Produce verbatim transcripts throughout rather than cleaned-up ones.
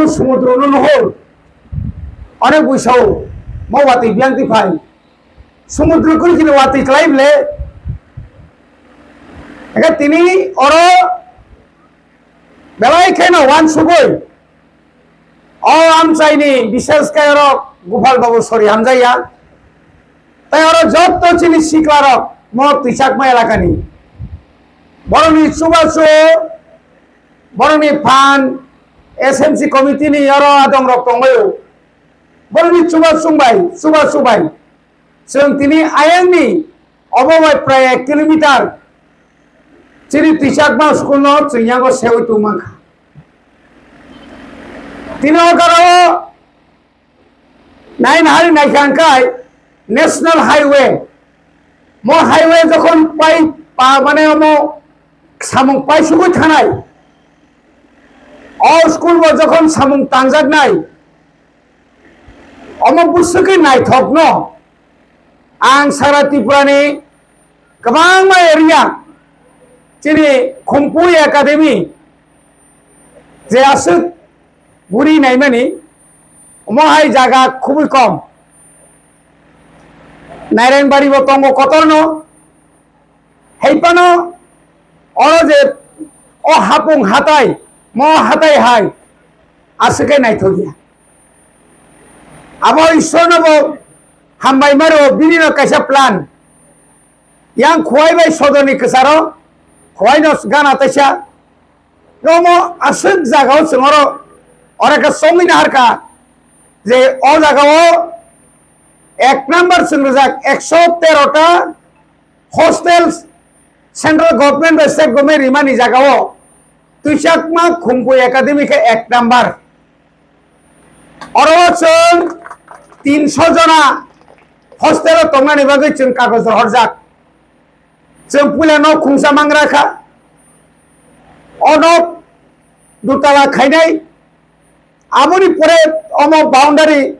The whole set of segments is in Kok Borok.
Sumudro no nuhur. Onek buisao, mo watwi biyang twi phai. Sumudro kuri kini watwi klai ble. Eka tini oro belai kheno wansugwi. O amchaini bises khe oro Gopal Babu sori hamjaya. Tai oro jotto chini siklarok mo Twichakma elakani. Borokni chubachu, borokni phan, S M C committee ni oro adongrok tongbaio. Borokni chuba chungbai, chuba chubai. Chwng tini ayangni obo bai prai ek kilometer chini Twichakma school no chwng yago sewi tongmankha. Tini o jagao nai nahari naikha hwnkhe National Highway. Mo highway jokhon pai pa mane omo samung paisugwi thanai. O school bo jokhon samung tangjaknai. Omo bwswkhe naithokno ang sara Tripurani kwbangma area chini Khumpui Academy je aswk guri naimani, omo hai jaga khubui kom. Nairengbario tongo kotorno, hai phano oro je o hapung hatai, mo hatai hai aswk khe naithokya. Abo Ishwarno bo hambai maro, bini no kaisa plan. Yang Khowai bai sodorni kwcharo, Khowai no gana taisa. Nomo aswk jagao chwng oro, oro khe songwi naharkha je o jagao ek number chwng rijak ekso tero ta hostel central government bai state government rimani jagao Twichakma Khumpui Academy khe ek number. Oro chwng tinso jona hostel o tongnani bagwi chwng kagoj rohorjak. Chwng puila nok khungsa mangra kha. O nok dutala khainai. Aboni pore omo boundary,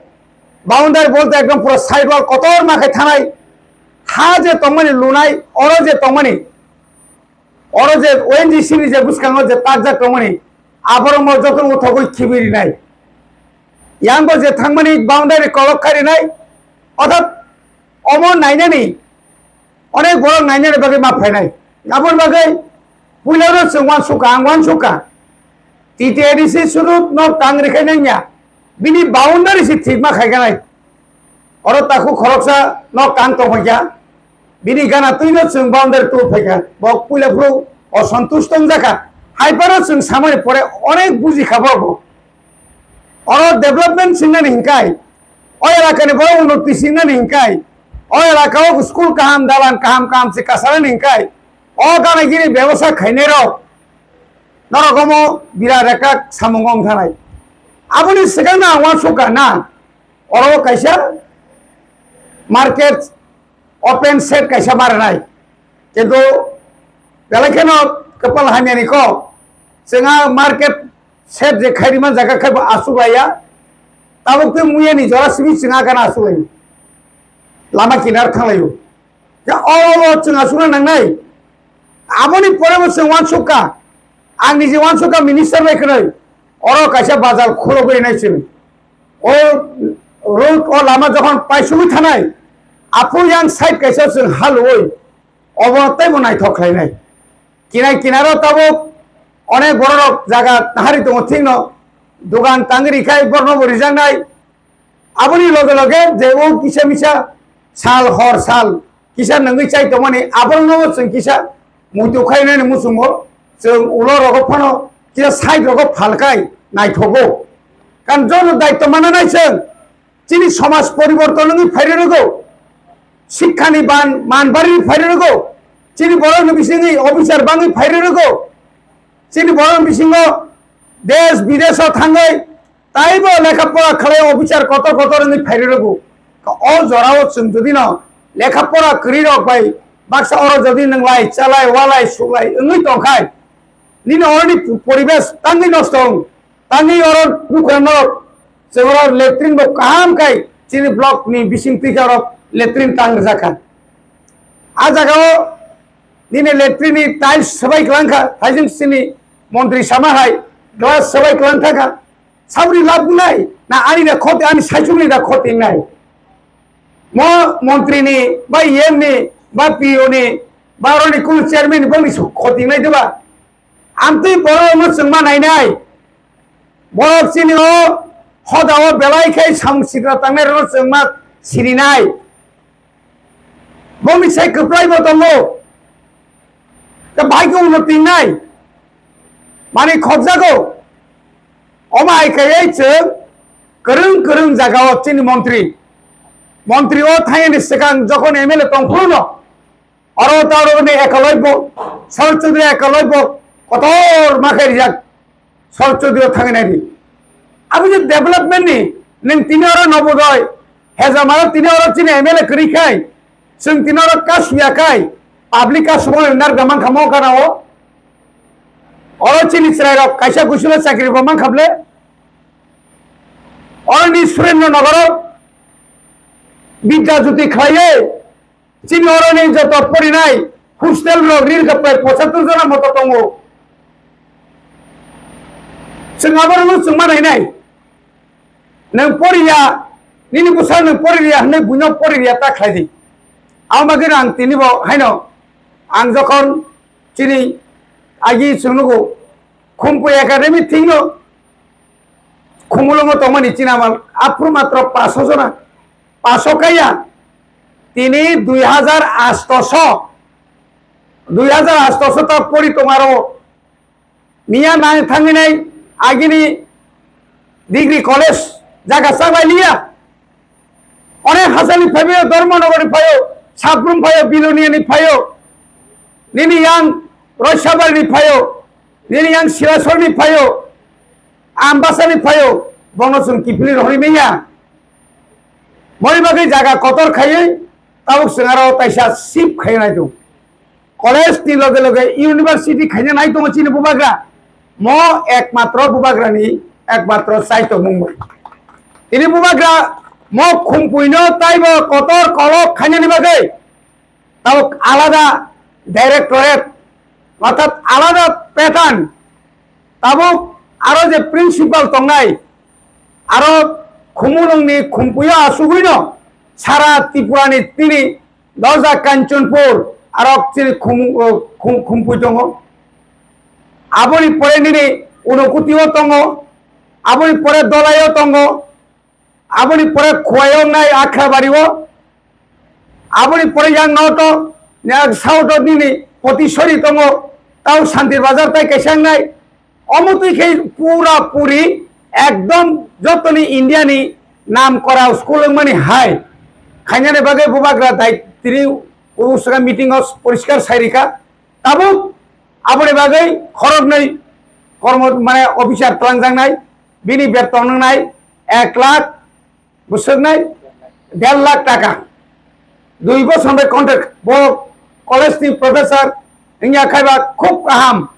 boundary bolte ekdom pura side wall kotorma khai thanai. Ha je tongmani lunai, oro je tongmani, oro je O N G C ni je bwskango je takjak tongmani, aborok mo joto uthogwi khibi rinai. Yang bo je thangmani boundary kolok khai rinai, orthat omo nainani, onek borok nainani bagwi ma phainai. Aboni bagwi puilano chwng uansukha, ang uansukha. T T A D C sudu nok tang rwkhai nangya. Bini boundary se thikma khaikanai. Oro takhuk khoroksa nok tang tongphaikha. Bini gana twino chwng boundary tubuphaikha. Bo puila phuru osontush tongjakha. Haiphano chwng samani pore onek bujikha borok bo. Oro development singnani hinkai, o elakani borok unnoti singnani hinkai, o elakao school kaham, dalan kaham, kaham se kasarani hinkai, o gana gini bebosa khainairok norok omo birat ekta samung wng thanai. Aboni swkangno ang uansukha na, oro kaisa market open shed kaisa ma rwnai. Kintu belai kheno kwpal hamyani kok. Chwng a market shed je khairima jaga khai bo aswk laiya. Tabuk tei muyani jora simi chwng a gana aswk laio. Lama kinar thanglaio. Ya oro o chwng aswkna nangnai. Aboni pore bo chwng uansukha. Ang nije uansukha minister bai khwnwi. Oro kaisa bazar khulogwi nai chwng. O road, o lama jokhon paisugwi thanai, aphuru yang side kaisa chwng halwi, obo teibo naithok khlainai. Kinai kinaro tabuk onek bororok jaga nahari tongo thikno, dogan tangwi rikhai borokno bo rijaknai. Aboni loge loge je o kisa misa sal hor sal kisa nangwi chai tongmani, aborokno chwng kisa muitu khainani muchungo, chwng ulo rogo phano kisa side rogo phalkai naithogo. Kan jono daityo mananai chwng chini somaj poriborton wngwi phairwi rwgo, sikhani ban man barwi phairwi rwgo, chini borokni bisingwi officer bangwi phairwi rwgo, chini borokni bisingo desh bidesh o thangwi taibo lekha pora khlai officer kotor kotor wngwi phairwi rwgo. O jorao chwng jodi no lekha pora kwrwi rok bai baksa oro jodi nwnglai, chalai, walai, suklai wngwi tongkhai, nini oroni poribesh tangwi nosto wng, tangwi oro bukra norok chwng oro latrine bo kaham khai chini block ni bising twi khe oro latrine tang rwjakha. A jagao nini latrine ni tiles swbai kwlangkha, haijeng chini montri sama hai glass swbai kwlang thangkha. saboni lab nai, na ani da khoti, ani saichung ni da khoti nai. Mo montri ni, ba E M ni, ba P O ni, ba oro ni kunu chairman ni bongni su khoti nai diba? Amtwi borok no chwngma nainai. Borok chini o hoda o belai khai samung sikra tangnai rok no chwngma sirinai. Bongni sai kwplai bo tongo. Ta bai khe uno tingnai. Mani khokjago. Omo hai khe chwng kwrwng kwrwng jaga o chini montri. Montri o thangni swkang jokhon M L A tongphuru no. Oro ta oro ni ekoloi bo, Sor Chaudhary ekoloi bo, kotor ma khe rijak Sor Chaudhary o thangwi nai di. Abo je development ni, nwng tini oro Nobodoi, Hezamara tini oro chini M L A kwrwi khai, chwng tini oro kasu ya khai, public kasu bo nar ga man kha mo gana o. Oro chini chwrai rok kaisa kusulo chakri bo man kha ble. Oro ni Surendra Nagar o Bidya Jyoti khlaiwi, chini oro ni joto porinai hostel rok rir kha prai pochattor jona moto tongo. Chwng abo rokno chwngma nainai. Nwng poriya, nini bwsa nwng poririya hwnwi buino poririya ta khlai di. Abo bagwi ang tini bo haino ang jokhon chini agi chwng nugo Khumpui Academy thing no Khumulwngo tongmani chini ama aphuru matro paso jona, paso kaiya tini dui hajar asto so, dui hajar asto so ta pori tongaro miya nang thangwi nai agini degree college jaga chabai liya. Onek hachani phaibaio, Dharmanagar ni phaio, Sabrum phaio, Bilonia ni phaio, nini yang Roisabari ni phaio, nini yang Silasor ni phaio, Ambasa ni phaio, bono chwng kiphilwi rohorwi manya. Boni bagwi jaga kotor khaiwi tabuk chwng aro taisa sip khaiwi nai tongo. College ni loge loge university khaina nai tongo chini bubagra. Mo ekmatro bubagra ni ekmatro chai tongmung bai. Tini bubagra mo Khumpui no taibo kotor kolok khainani bagwi tabuk alada directorate, orthat alada pattern, tabuk aro je principal tongnai, aro Khumulwng ni Khumpui o asugwi no sara Tripura ni tini Doja Kanchanpur arok chini khum-, o, khum-, Khumpui tongo. Aboni pore nini Unokoti o tongo. Aboni pore Dolai o tongo. Aboni pore Khowai o nai Akhrabari o. Aboni pore yang north o, yang south o nini Potisori tongo. Tao Santir Bazar tai kaisa nai. Omo twi khe pura puri ekdom jotoni India ni nam kora school wngmani hai khainani bagwi bubagra dai tini usra meeting o poriskar sai rikha. Tabuk aboni bagwi khoroknwi kormo mane officer twlangjaknai, bini beton wngnai ek lakh bwswknai der lakh taka. Dui bosor bai contract, bo college ni professor wngya khaiba khub kaham.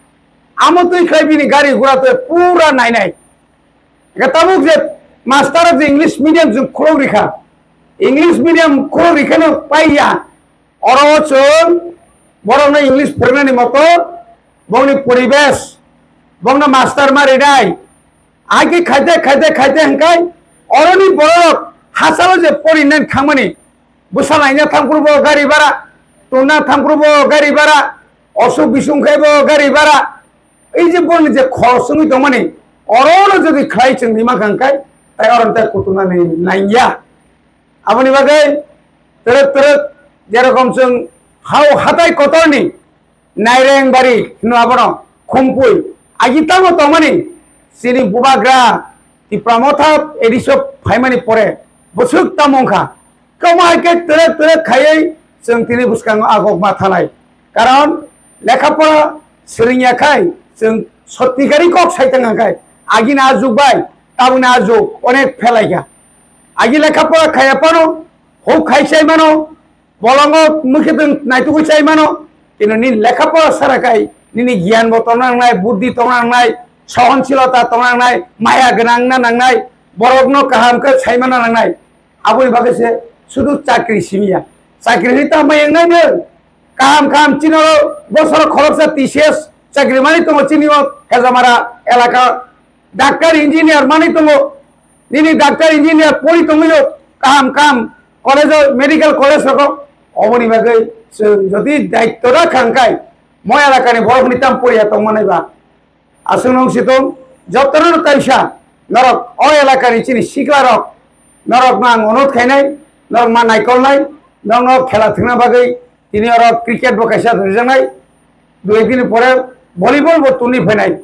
Amo twi khlai bini gari gura twi pura nainai. Tabuk je master je English medium je khulok rikha, English medium khulok rikha no paiya. Oro chwng borokno English phorinani moto, bongni poribesh, bongno master ma rinai. Agi khaite, khaite, khaite hwnkhe oroni borok hachalo je porinani thangmani, bwsa laina thangphuru bo gari bara, tonna thangphuru bo gari bara, osuk bising khai bo gari bara. Ei je boroni je khorok wngwi tongmani, orono jodi khlai chwng rima kha hwnkhe, tai oroni tai kutung nani nangya. Aboni bagwi twrwk twrwk jerokom chwng hao hatai kotorni Naireng bari hino abono Khumpui agi tamo tongmani chini bubagra Tipra Motha A D C o phaimani pore bwswk tamo wngkha. Kwma hai khe twrwk twrwk khaiwi chwng tini bwskango agok ma thanai. Karon lekha pora swrwngya khai chwng sotti gari kok sai tongkha khai agini a jug bai tabukni a jug onek phelaikha. Agi lekha pora khaiya phano huk khai sai mano, bolongo mwkhwtwng naitugwi chai mano, kino nini lekha pora sara khai, nini giyan bo tongna nangnai, buddhi tongna nangnai, sohonsilota tongna nangnai, maya gwnang wngna nangnai, borokno kaham khe sai manna nangnai. Aboni bagwi se sudu chakri simiya. Chakri hinwi tamo wngnai nwng? Kaham kaham chini oro bosoro khoroksa T C S chakri mani tongo chini o Hezamara elaka Doctor engineer manwi tongo, nini doctor engineer pori tongwio, kaham kaham college o, medical college rogo. Oboni bagwi chwng jodi daitto da khangkai, mo elakani borokni tam poriya tongmanai ba. Aswk nung situng, jotono kaisa, norok o elakani chini siklarok, norokno ang onut khainai, norok ma naikolnai, norokno khela thwngna bagwi tini oro cricket bo kaisa rijaknai, dui ek din pore volleyball bo tuni phainai,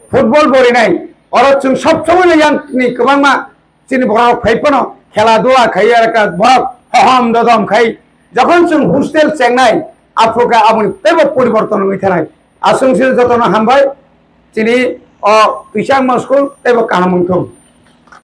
football bo rinai, oro chwng sob somoi no yang ni kwbangma chini borok phai phano khela dula khai, arokha borok hohom dodom khai, jokhon chwng hostel chengnai, aphuru khe aboni teibo poriborton wngwi thanai. Aswk se jotono hambai, chini o Twichangma school teibo kaham wngthung.